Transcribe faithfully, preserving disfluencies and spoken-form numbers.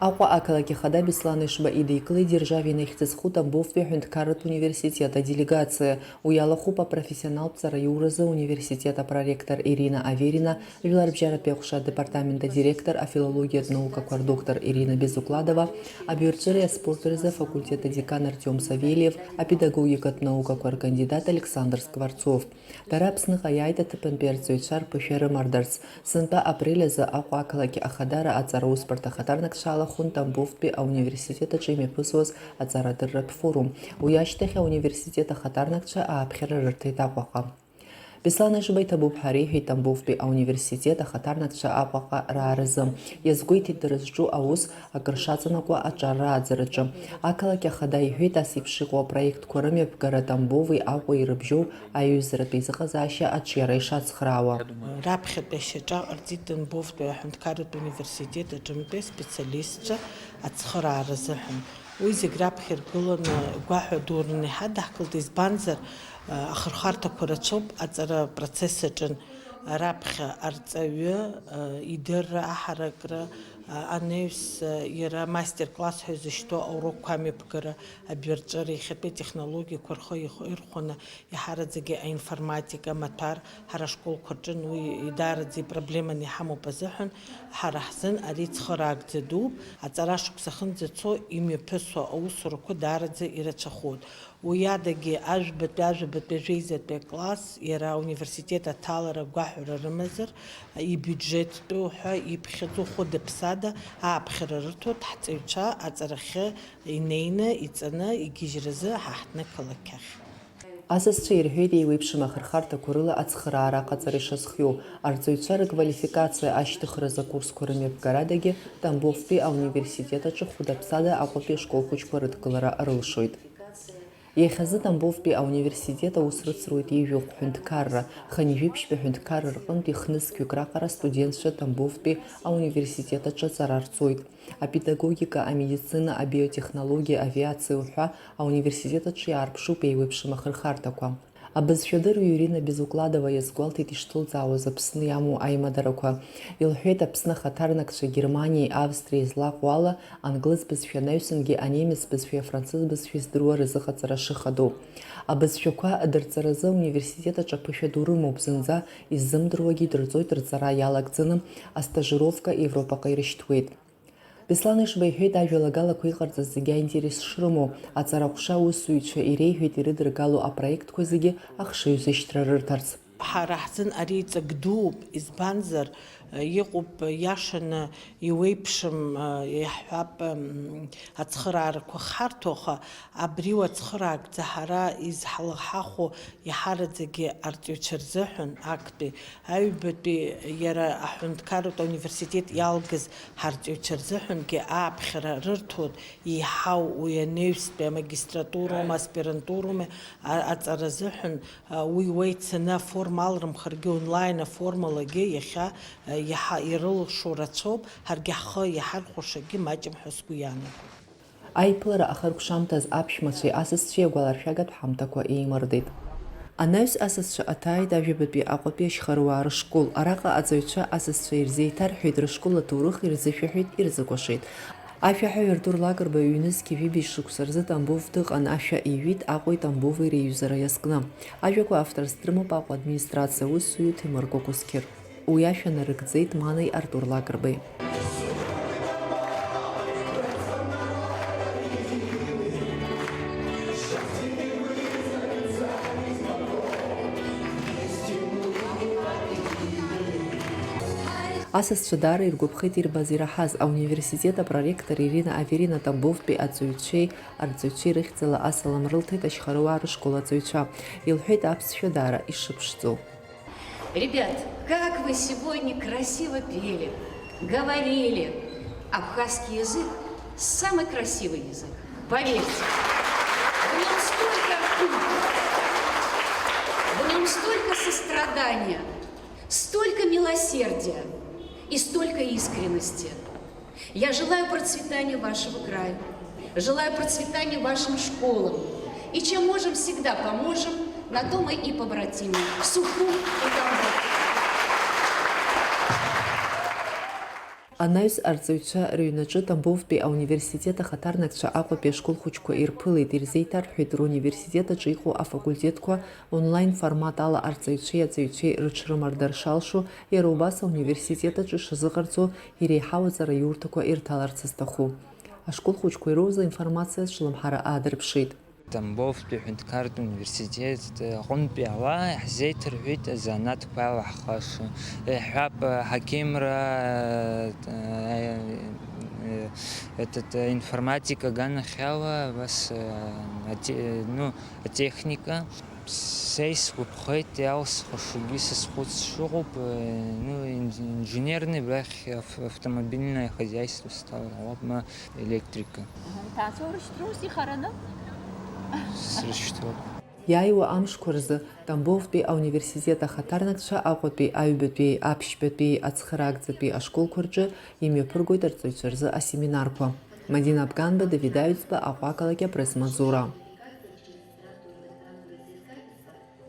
Аҟәа ақалақь ахада Беслан Ешба идикылеит Державин ихьӡ зху Тамбовтәи аҳәынҭқарратә университет аделегациа. Уи алахәуп апрофессионалтә ҵараиуразы ауниверситет апроректор Ирина Аверина, жәларбжьаратәи аҟәша адепартамент адиректор, афилологиатә наукақәа рдоктор Ирина Безукладова, абиуарҿыреи аспорти рзы афакультет адекан Артиом Савельев, апедагогикатә наукақәа ркандидат Александр Скворцов. Дара Аԥсныҟа иааит аҭыԥантәи арҵаҩцәа рԥышәа рымардарц. Сынтәа апрель азы Аҟәа ақалақь ахадара аҵара усбарҭа ахаҭарнакцәа алахәын Тамбовтәи ауниверситет аҿы имҩаԥысуаз аҵарадырратә форум. Уи ашьҭахь ауниверситет ахаҭарнакцәа ааԥхьара рырҭеит Аҟәаҟа. Беслан Ешба иҭабуп ҳәа реиҳәеит Тамбовтәи ауниверситет ахаҭарнакцәа Аҟәаҟа рааразы. Иазгәеиҭеит дара зҿу аус акыр шаҵанакуа аҿар рааӡараҿы. Ақалақь ахада иҳәеит, ас еиԥш иҟоу апроектқәа рымҩаԥгара Тамбови Аҟәеи ирыбжьоу аиҩызаратә еизыҟазаашьа аҿиара ишацхраауа. Раԥхьатәи ашьаҿа ҟарҵеит Тамбовтәи аҳәынҭқарратә университет аҿынтәи аспециалистцәа ацхыраара азыҳәан. Уи зегь раԥхьа иргыланы гәаҳәа дураны иҳадаҳкылт, избанзар, ахырхарҭақәа рацәоуп аҵара апроцесс аҿын. Раԥхьа арҵаҩы, идырра, аҳаракра, анаҩс, иара мастер-класс ҳәа изышьҭоу аурокқәа амҩаԥгара, абиуарҿыра, иахьатәи атехнологиақәа рхы ирхәаны, иаҳараӡагьы аинформатика, амаҭәар, ҳара ашколқәа рҿы уи даараӡа ипроблеманы иҳамоуп азыҳәан, ҳара ҳзын ари цхыраагӡа дууп, аҵара шықәса ахьынӡацо имҩаԥысуа аусурақәа даараӡа ирацәахоит. Уи адагьы, ажәбатәи, ажәабатәи, ажәеизатәи акласс, иара ауниверситет аҭалара гәаҳәара рымазар, ибиуџьеттәу ҳәа иԥхьаӡо хәыда-ԥсада ааԥхьара рырҭоит ҳҵаҩцәа аҵарахьы инеины, иҵаны, игьежьразы ҳа ҳҭнықалақь ахь. Асасцәа ирҳәеит еиуеиԥшым ахырхарҭақәа рыла ацхыраара аҟаҵара ишазхиоу, арҵаҩцәа рыквалификациа ашьҭыхразы акурсқәа рымҩаԥгарадагьы Тамбовтәи ауниверситет аҿы хәыда-ԥсада Аҟәатәи ашкол хәыҷқәа рыдкылара рылшоит. Иахьазы Тамбовтәи ауниверситет аус рыцруеит ҩажәи жәохә ҳәынҭқарра, хынҩажәи жәиԥшьтәи аҳәынҭқарра рҟынтә ихнызқьҩык раҟара астудентцәа Тамбовтәи ауниверситет аҿы аҵара рҵоит. Апедагогика, амедицина, абиотехнологиа, авиациа уҳәа ауниверситет аҿы иаарԥшуп еиуеиԥшым ахырхарҭақәа. Абызшәадырҩы Ирина Безукладова иазгәалҭеит ишҭылҵаауаз Аԥсны иамоу аимадарақәа. Илҳәеит, Аԥсны ахаҭарнакцәа Германиеи Австриеи злаҟоу ала, англыз бызшәа анаҩсангьы анемец бызшәеи афранцыз бызшәеи здыруа рзыҟаҵара шыхадоу. Абызшәақәа адырҵаразы ауниверситет аҿы аԥышәа ду рымоуп, зынӡа иззымдыруагьы идырҵоит, рҵара иалагӡаны астажировка Европаҟа ирышьҭуеит. Беслан Ешба иҳәеит, ажәалагалақәа иҟарҵаз зегьы аинтерес шрымоу, аҵара аҟәша аусзуҩцәа иреиҳәеит ирыдыргало апроектқәа зегьы ахшыҩзышьҭра рырҭарц. Ҳара ҳзын ари ҵак дууп, избанзар, иҟоуп иашаны иуеиԥшым, иаҳҳәап, ацхыраарақәа хҳарҭо, аха абри уацхыраагӡа ҳара изҳалахахо иаҳараӡагьы арҵаҩцәа рзыҳәан, актәи, аҩбатәи, иара аҳәынҭқарратә ауниверситет иалгаз ҳарҵаҩцәа рзыҳәангьы ааԥхьара рырҭоит, еиҳау уи анаҩстәи амагистратуроума, аспирантуроума, а-, аҵара азыҳәан, а, уи уа ицаны аформа алрымхыргьы, онлайн аформалагьы иахьа, а, иаҳа ирылшо рацәоуп, ҳаргьы ҳхы иҳархәашагьы маҷым ҳәа сгәы иаанагоит. Аиԥылара ахыркәшамҭаз аԥшәмацәеи асасцәеи агәаларшәагатә ҳамҭақәа еимырдеит. Анаҩс асасцәа аҭааит Ажәабатәи Аҟәатәи ашьхаруаа рышкол. Араҟа аҵаҩцәа асасцәа ирзеиҭарҳәеит, рышкол аҭоурых ирзышәаҳәеит, ирзыкәашеит. Ашәаҳәаҩ Артур Лакрба ҩнызқь ҩажәи жәибжь шықәса рзы Тамбов дыҟан, ашәа иҩит, Аҟәеи Тамбови реиҩызара иазкны. Ажәақәа авторс дрымоуп Аҟәа администрациа аусзуҩы Ҭемыр Кәакәысқьыр. Уи ашәа нарыгӡеит Манеи Артур Лакрбеи. Асасцәа даара иргәаԥхеит ирбаз ираҳаз. Ауниверситет апроректор Ирина Аверина Тамбовтәи аҵаҩцәеи арҵаҩцәеи рыхьӡала асалам рылҭеит ашьхаруаа рышкол аҵаҩцәа. Илҳәеит аԥсшәа даара ишыԥшӡоу. Ребят, как вы сегодня красиво пели, говорили. Абхазский язык — самый красивый язык. Поверьте. В нём столько, в нём столько сострадания, столько милосердия и столько искренности. Я желаю процветания вашего края, желаю процветания вашим школам. И чем можем, всегда поможем, на то мы и побратимы. В суху и Тамбов. Анаҩс арҵаҩцәа рыҩнаҿы Тамбовтәи ауниверситет ахаҭарнакцәа Аҟәатәи ашкол хәыҷқәа ирԥылеит, ирзеиҭарҳәеит руниверситет аҿы иҟоу афакультетқәа онлайн формат ала арҵаҩцәеи аҵаҩцәеи рыҽрымардара шалшо, иара убас ауниверситет аҿы шазыҟарҵо иреиҳау аҵараиурҭақәа ирҭаларц зҭаху. Ашкол хәыҷқәа ироуз аинформациа ацәлымҳара аадырԥшит. Тамбовтәи аҳәынҭқарратә университет аҟынтәи ала иаҳзеиҭарҳәеит азанааҭқәа ала ҳхаша. Иаҳҳәап, аҳақьымра, этот, информатика аганахьала, абас, ате-, ну, атехника. Са исгәаԥхеит, иалсхышагьы сазхәыц шыҟоуп, ну, ин-, инженерный, абрахь ав-, автомобильное хозяйство сҭалар ҟалап, ма электрика. Мгм. Ҭаацәа урышьҭроу сихараны? Срышьҭроуп. Иааиуа амшқәа рзы Тамбовтәи ауниверситет ахаҭарнакцәа Аҟәатәи, Аҩбатәи, Аԥшьбатәи, Ацхыраагӡатәи ашколқәа рҿы имҩаԥыргоит арҵаҩцәа рзы асеминарқәа. Мадина Абганба, Давид Аҩӡба, Аҟәа ақалақь, апресс-маҵзура.